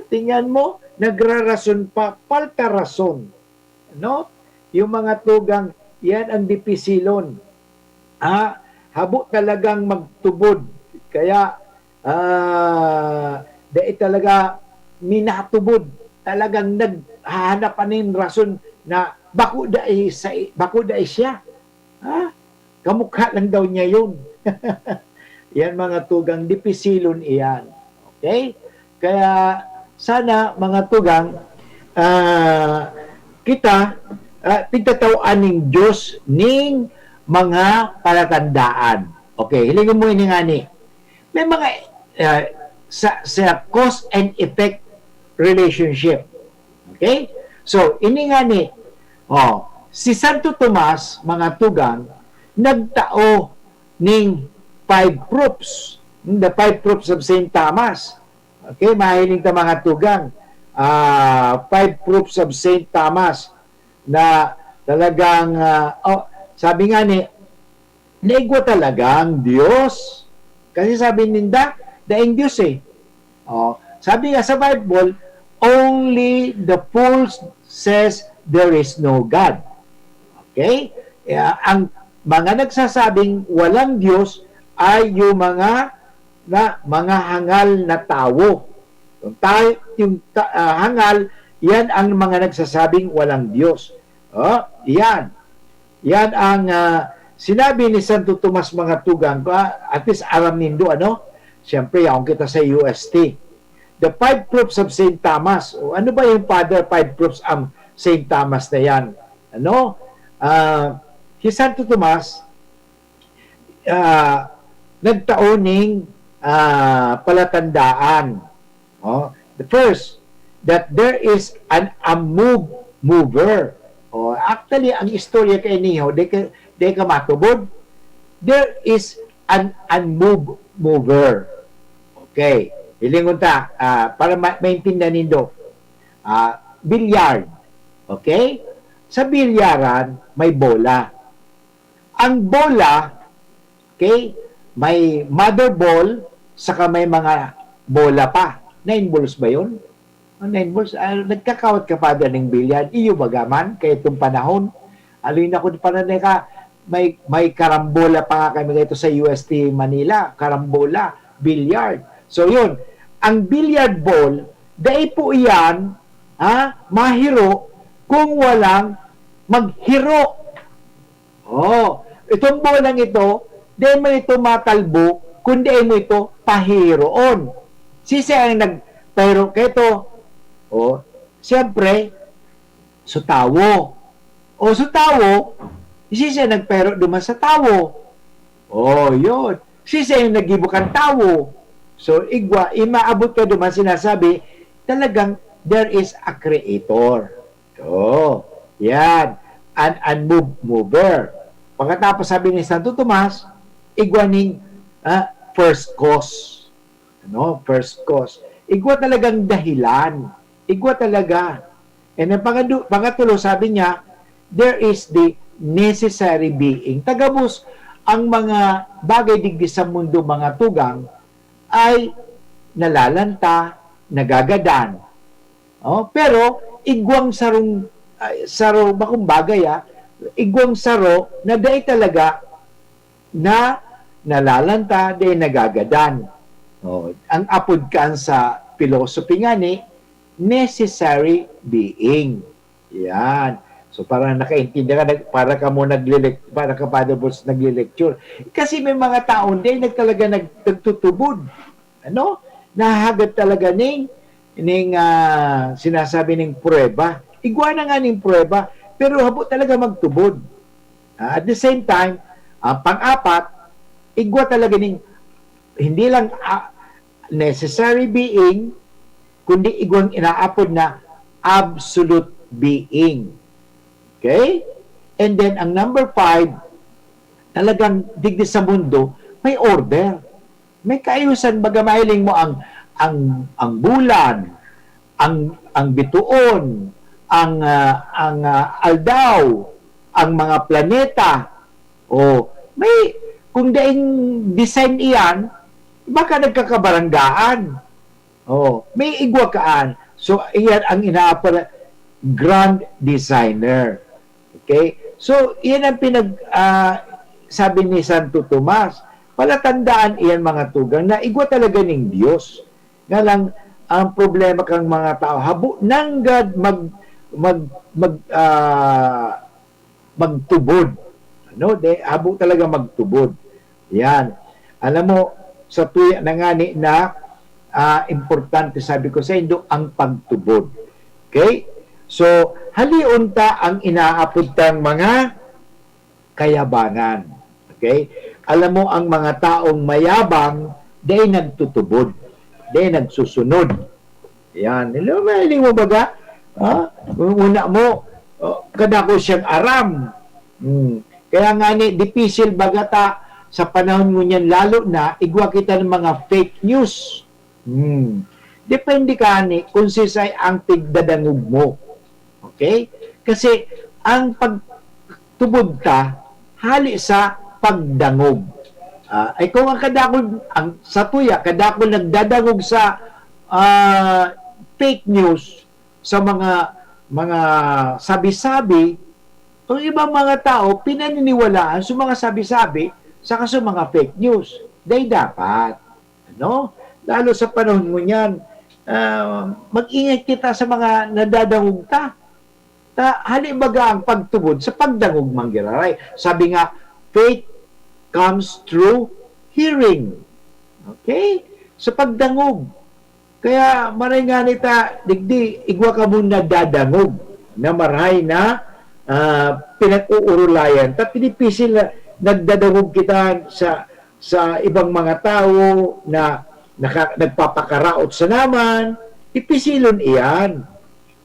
tingnan mo, nagrarason pa, palta rason. No? Yung mga tugang, yan ang dipisilon. Ah, habo talagang magtubod. Kaya, ah, dai talaga minatubod. Talagang naghahanap pa nin rason na bako dai sa, bako dai siya. Ha? Kamukha lang daw niya yun. Yan mga tugang, dipisilon iyan. Okay? Kaya sana mga tugang, ah, kita, ah, pigtatawaan ning Diyos ning mga palatandaan. Okay, hilingon mo ini ngani. May mga, ah, sa, sa cause and effect relationship. Okay? So, ini ngani, oh, si Santo Tomas, mga tugang, nagtao ning five proofs, the five proofs of Saint Thomas. Okay, mahiling ta mga tugang. Ah, five proofs of Saint Thomas na talagang, ah, oh, sabi nga ni, naigwa talaga ang Diyos. Kasi sabi ninda, daing Diyos eh. Oh, sabi nga sa Bible, "Only the fool says there is no God." Okay? Kaya ang mga nagsasabing walang Diyos ay yung mga na mga hangal na tawo. Yung, ta- yung ta- ah, hangal, yan ang mga nagsasabing walang Diyos. Oh, yan. Yan ang ah, sinabi ni Santo Tomas mga tugang. Ah, at least aram nindo, ano? Siyempre, yaon kita sa U S T. The Five Proofs of Saint Thomas. O ano ba yung Father Five Proofs ang Saint Thomas na yan? Ano? Ah, si Santo Tomas, ah, nagtao ning ah, palatandaan. Oh, the first, that there is an unmoved mover. Oh, actually, ang istorya kay niyo, di ka, di ka matubod. There is an unmoved mover. Okay. Hilingon ta, ah, para ma- maintindihan nindo. Ah, billiard. Okay? Sa bilyaran, may bola. Ang bola, okay, may mother ball, saka may mga bola pa. Nine balls ba yun? Ang nine balls, ah, nagkakawat ka pa ning billiard. Iyo baga man, kaya itong panahon, aloy na ko, pananay ka, may, may karambola pa nga kami dito sa U S T Manila. Karambola, billiard. So yun, ang billiard ball, dai po iyan, ha, mahiro kung walang maghiro. Oh, itong bolang ito, di mo ito matalbo, kundi mo ito pahiroon. Sisay ang nagpahiro keto? Oh, siyempre, su tawo. O su tawo, sisay ang nagpahiro duman sa tawo? Oh, yun. Sisay ang naggibo kan tawo? So, igwa, imaabot ka duman sinasabi, talagang there is a creator. Oh, yan. An unmoved mover. Pagkatapos sabi ni Santo Tomas, igwa ning ah, first cause. Ano? First cause. Igwa talagang dahilan. Igwa talaga. And ang pangadu- pangatulo, sabi niya, there is the necessary being. Tagabos, ang mga bagay digdi sa mundo, mga tugang, ay nalalanta, nagagadan. Oh, pero igwang sarong, ay, saro, bakong bagay, ah, igwang saro na dai talaga na nalalanta, dai nagagadan. Oh, ang apod kan sa philosophy ngani, necessary being. Yan. So, para nakaintindi ka, nag-, para ka mo naglilek-, para ka, Father Bulls, nagle-lecture. Kasi may mga tao, hindi, nagtalaga nag-, nagtutubod. Ano? Nahahagad talaga ning, ning, ah, sinasabi ning prueba. Igwa na nga ning prueba, pero habo talaga magtubod. Ah, at the same time, ang pang-apat, igwa talaga ning, hindi lang, ah, necessary being, kundi igwang inaapod na absolute being. Okay? And then, ang number five, talagang digdi sa mundo, may order. May kaayusan, baga mahiling mo ang, ang, ang bulan, ang, ang bituon, ang, ah, ang, ah, aldaw, ang mga planeta. O, may, kung daing design iyan, baka nagkakabaranggaan. O, may igwa kaan. So, iyan ang inaapod na grand designer. Okay? So, iyan ang pinag, ah, sabi ni Santo Tomas, palatandaan iyan, mga tugang, na igwa talaga ning Dios. Nga lang, ang problema kang mga tao, habo nanggad mag, mag, mag, ah, magtubod. Ano? De, habo talaga magtubod. Yan. Alam mo, sa tuya na ngani na, ah, importante, sabi ko sa indo, ang pagtubod. Okay? So, halion ta ang inaapod tang mga kayabangan. Okay? Alam mo, ang mga taong mayabang, dai nagtutubod, dai nagsusunod. Yan. Hello, mahiling mo baga? Ha? Una mo, oh, kadako siyang aram. Hmm. Kaya nga ni, dipisil baga ta, sa panahon ngunyan lalo na, igwa kita ng mga fake news. Hmm. Depende ka ni kung sisay ang pigdadangog mo. Okay? Kasi ang pagtubod ta, hali sa pagdangog. Ah, ay kung ang kadakol, ang sa tuya, kadakol nagdadangog sa, ah, fake news, sa mga, mga sabi-sabi, ang ibang mga tao pinaniniwalaan sa mga sabi-sabi, saka sa mga fake news. Dai dapat. Ano? Lalo sa panahon ngunyan, ah, mag-ingat kita sa mga nadadangog ta. Ta, hali baga ang pagtubod sa pagdangog manggiraray. Sabi nga, "Faith comes through hearing." Okay? Sa pagdangog. Kaya maray nga nita, digdi, igwa ka mong nadadangog na maray na, ah, pinag-uurulayan. Ta, pinipisil na nagdadangog kita sa, sa ibang mga tawo na naka-, nagpapakaraot sa naman, ipisilon iyan.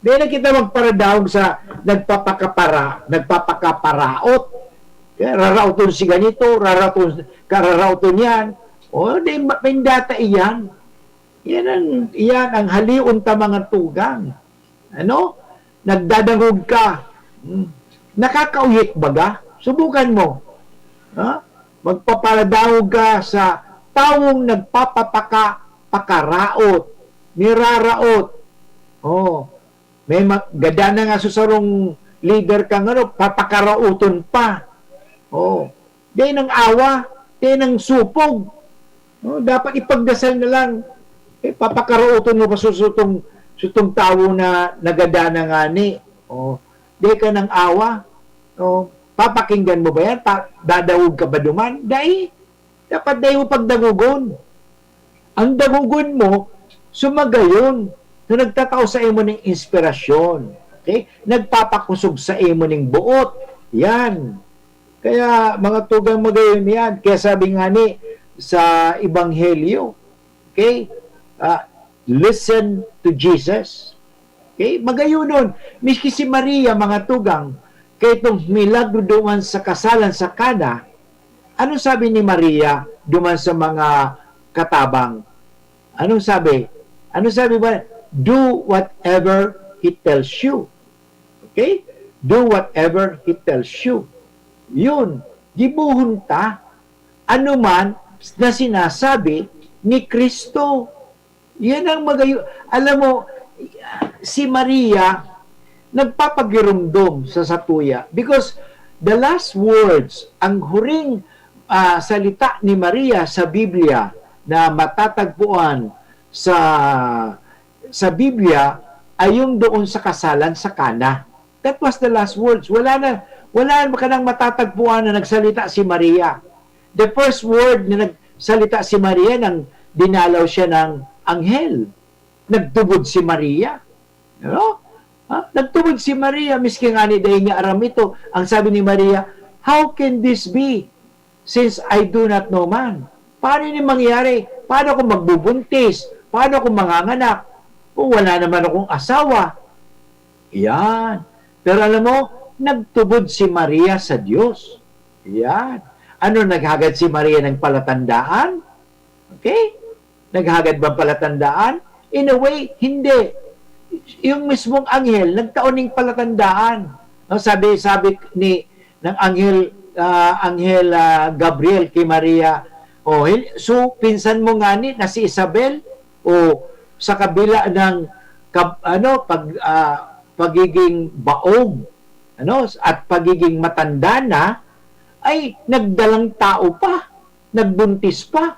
Di na kita magparadaog sa nagpapakapara-, nagpapakaparaot. Kaya raraoton si ganito, raraoton, kararaoton yan. O, di, ma-, may data iyan. Yan ang, yan ang halion ta, mga tugang. Ano? Nagdadangog ka. Hmm. Nakakauyik baga? Subukan mo. Ha? Magpaparadangog ka sa tawong nagpapapaka-, pakaraot, niraraot. Oh, may ma-, gadan na nga sa sarong leader kang ano, papakaraoton pa. Oh, dai nang awa, dai nang supog. No, dapat ipagdasal na lang. Eh, papakaraoton mo pa sa sutong, sutong tawo na nagada na ngani. Oh, dai ka nang awa. Oh, papakinggan mo ba yan? Pa-, dadangog ka ba duman? Dai. Dapat dai mo pagdangogon. Ang dangogon mo, sumagayon na nagtatao sa imo ning inspirasyon. Okay? Nagpapakusog sa imo ning buot. Yan. Kaya, mga tugang, magayon yan. Kaya sabi nga ni sa Ebanghelyo, okay? Ah, "Listen to Jesus." Okay? Magayonon. Miski si Maria, mga tugang, kaya itong milagro duman sa kasalan sa Cana, ano sabi ni Maria duman sa mga katabang? Ano sabi? Ano sabi ba? "Do whatever he tells you." Okay? "Do whatever he tells you." Yun. Gibohon ta ano man na sinasabi ni Cristo. Yan ang magayo-, alam mo, si Maria nagpapagiromdom sa satuya because the last words, ang huring, ah, salita ni Maria sa Biblia na matatagpuan sa, sa Biblia ay yung doon sa kasalan sa Cana. That was the last words. Wala na, wala ka nang matatagpuan na nagsalita si Maria. The first word na nagsalita si Maria nang dinalaw siya ng anghel. Nagtubod si Maria. Ano? Ha? Nagtubod si Maria, miski ngani dai niya aram ito. Ang sabi ni Maria, "How can this be, since I do not know man?" Paano ini mangyari? Paano kung magbubuntis? Paano kung manganganak? Kung wala naman akong asawa. Yan. Pero alam mo, nagtubod si Maria sa Diyos. Yan. Ano, naghagad si Maria ng palatandaan? Okay? Naghagad bang palatandaan? In a way, hindi. Yung mismong anghel, nagtao ning palatandaan. No, sabi, sabi ni, ng anghel, ah, anghel, ah, Gabriel kay Maria, "Oh, hin-, so, pinsan mo ngani na si Isabel, o sa kabila ng kab-, ano, pag, ah, pagiging baog, ano, at pagiging matanda na, ay nagdalang tao pa, nagbuntis pa,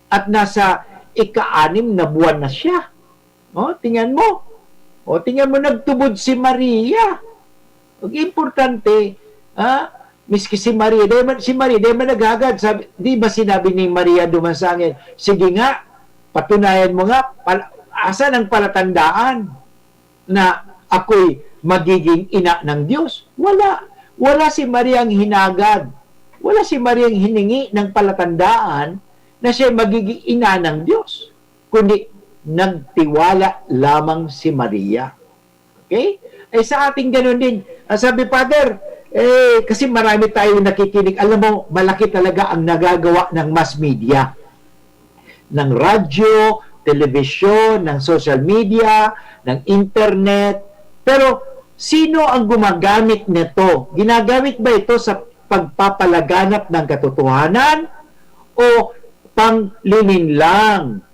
at nasa ika-anim na buwan na siya." Oh, tingnan mo. Oh, tingnan mo, nagtubod si Maria. Ang importante, ha? Miski si Maria, dai man, si Maria, dai man naghagad. Sabi, di ba sinabi ni Maria duman sa anghel, "Sige nga, patunayan mo nga, pal-, asan ang palatandaan na ako'y magiging ina ng Diyos?" Wala. Wala si Maria ang hinagad. Wala si Maria ang hiningi ng palatandaan na siya magiging ina ng Diyos, kundi nagtiwala lamang si Maria. Okay? Eh, sa ating ganun din, ah, sabi, "Father, eh, kasi marami tayong nakikinig." Alam mo, malaki talaga ang nagagawa ng mass media. Ng radyo, telebisyon, ng social media, ng internet. Pero sino ang gumagamit nito? Ginagamit ba ito sa pagpapalaganap ng katotohanan o panglilinlang?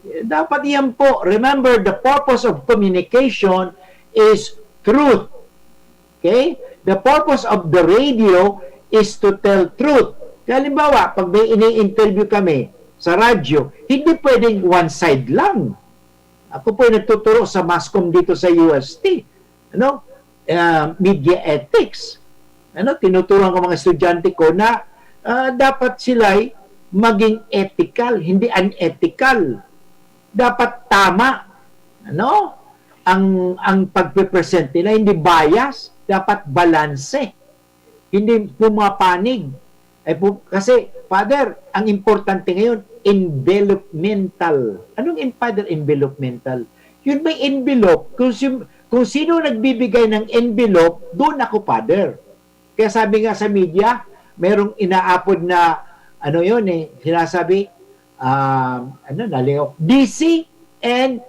Dapat yan po. Remember, the purpose of communication is truth. Okay? The purpose of the radio is to tell truth. Kaya halimbawa, pag may ini-interview kami sa radyo, hindi pwedeng one side lang. Ako po ay nagtuturo sa mass comm dito sa U S T. Ano? Ah, media ethics. Ano? Tinuturuan ko mga estudyante ko na, ah, dapat sila'y maging ethical, hindi unethical. Dapat tama. Ano? Ang, ang pagpe-present nila, hindi bias, dapat balanse. Hindi pumapanig. Ay pu-, kasi, Father, ang importante ngayon, envelopmental. Anong en-, Father, envelopmental? Yun may envelope. Kung, si-, kung sino nagbibigay ng envelope, doon ako, Father. Kaya sabi nga sa media, merong inaapod na, ano yun eh, sinasabi, um, ano, naliw, D C and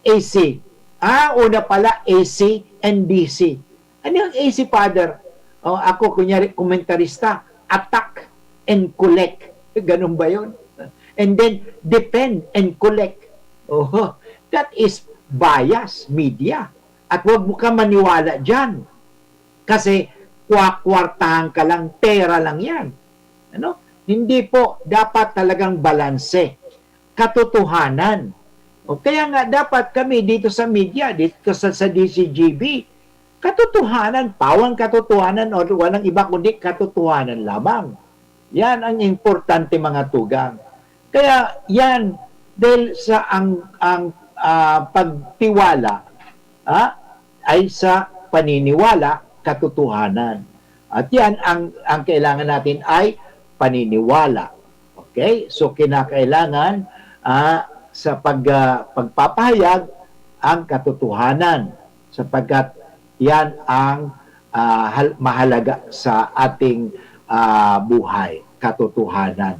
A C. Ah, una pala, A C and D C. Ano yung A C, Father? O, ako, kunyari, komentarista, attack and collect. Ganun ba yun? And then, defend and collect. Oh, that is bias media. At huwag mo ka maniwala dyan. Kasi, kwakwartahan ka lang, pera lang yan. Ano? Hindi po, dapat talagang balanse. Katotohanan. O kaya nga, dapat kami dito sa media, dito sa, sa D C G B, katotohanan, pawang katotohanan, o walang iba kundi katotohanan lamang. Yan ang importante, mga tugang. Kaya yan, dahil sa ang, ang, ah, pagtiwala, ah, ay sa paniniwala, katotohanan. At yan, ang, ang kailangan natin ay paniniwala. Okay? So, kinakailangan, ah, sa pag, ah, pagpapahayag ang katotohanan, sapagkat yan ang, ah, hal-, mahalaga sa ating, ah, buhay, katotohanan.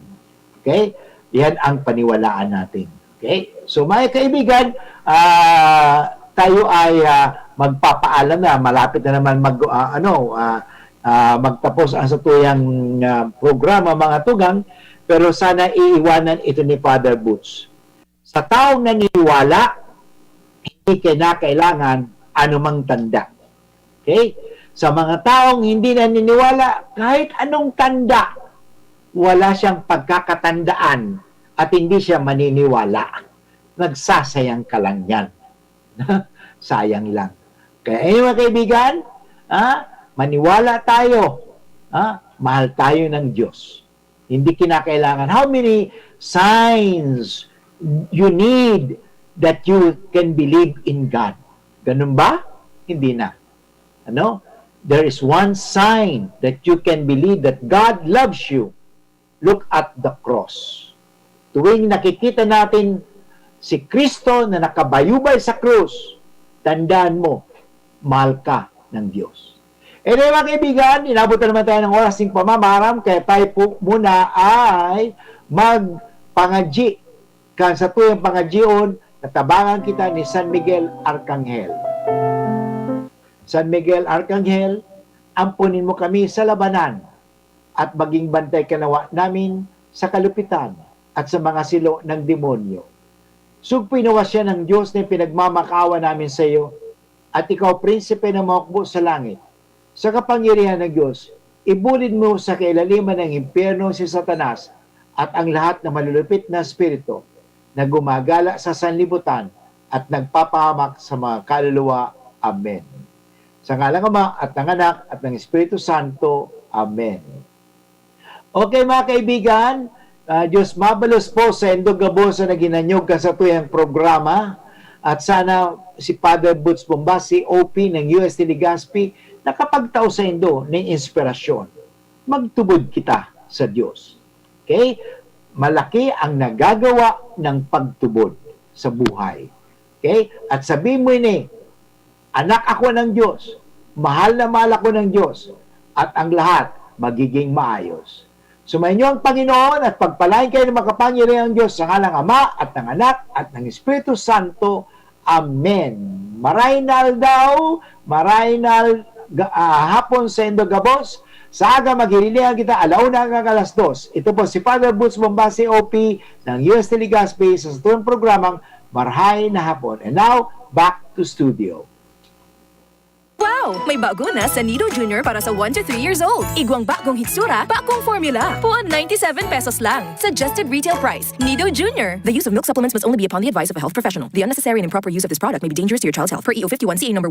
Okay? Yan ang paniwalaan natin. Okay? So, mga kaibigan, ah, tayo ay, ah, magpapaalam na. Malapit na naman mag, ah, ano, ah, ah, magtapos ang satuyang, ah, programa, mga tugang. Pero sana iiwanan ito ni Father Boots. Sa taong naniniwala, hindi kinakailangan anumang tanda. Okay? Sa mga taong hindi naniniwala, kahit anong tanda, wala siyang pagkakatandaan at hindi siya maniniwala. Nagsasayang ka lang yan. Sayang lang. Kaya, eh, mga kaibigan, ha, maniwala tayo. Ha? Mahal tayo ng Diyos. Hindi kinakailangan. How many signs you need that you can believe in God? Ganun ba? Hindi na. Ano? There is one sign that you can believe that God loves you. Look at the cross. Tuwing nakikita natin si Kristo na nakabayubay sa krus, tandaan mo, mahal ka ng Diyos. Anyway, mga kaibigan, inabot na naman tayo ng oras ng pamamaram, kaya tayo po muna ay magpangadyi. Kan sa tuyang pangadyion, natabangan kita ni San Miguel Arcangel. San Miguel Arcangel, amponin mo kami sa labanan at maging bantay ka nawa namin sa kalupitan at sa mga silo ng demonyo. Sugpoy nawa siya ng Diyos na pinagmamakaawa namin sa iyo, at ikaw, prinsipe ng mga hukbo sa langit. Sa kapangyarihan ng Diyos, ibulid mo sa kailaliman ng impyerno si Satanas at ang lahat ng malulupit na espiritu na gumagala sa sanlibutan at nagpapahamak sa mga kaluluwa. Amen. Sa ngalan ng Ama, at ng Anak, at ng Espiritu Santo. Amen. Okay, mga kaibigan, ah, Diyos mabalos po sa indo gabos na ginanyog ka sa tuyang programa. At sana si Father Boots Bombasi, O P ng U S T Legazpi, nakapagtao sa indo ng inspirasyon. Magtubod kita sa Diyos. Okay? Malaki ang nagagawa ng pagtubod sa buhay. Okay? At sabi mo ini, "Anak ako ng Diyos, mahal na mahal ako ng Diyos, at ang lahat magiging maayos." Sumainyo ang Panginoon at pagpalain kayo ng makapangyarihang Diyos sa ngalang Ama at ng Anak at ng Espiritu Santo. Amen. Maray na aldaw, maray na al-, ga-, ah, hapon sa indo gabos. Sa aga, maghirilingan kita, alauna hanggang alas dos. Ito po si Father Boots Bombasi, O P ng U S T Legazpi, sa satuyang programang Marhay na Hapon. And now, back to studio. Wow! May bago na sa Nido Junior para sa one to three years old. Igwang bagong hitsura, bagong formula. Puon ninety-seven pesos lang. Suggested retail price. Nido Junior. The use of milk supplements must only be upon the advice of a health professional. The unnecessary and improper use of this product may be dangerous to your child's health. Per E O fifty-one C A number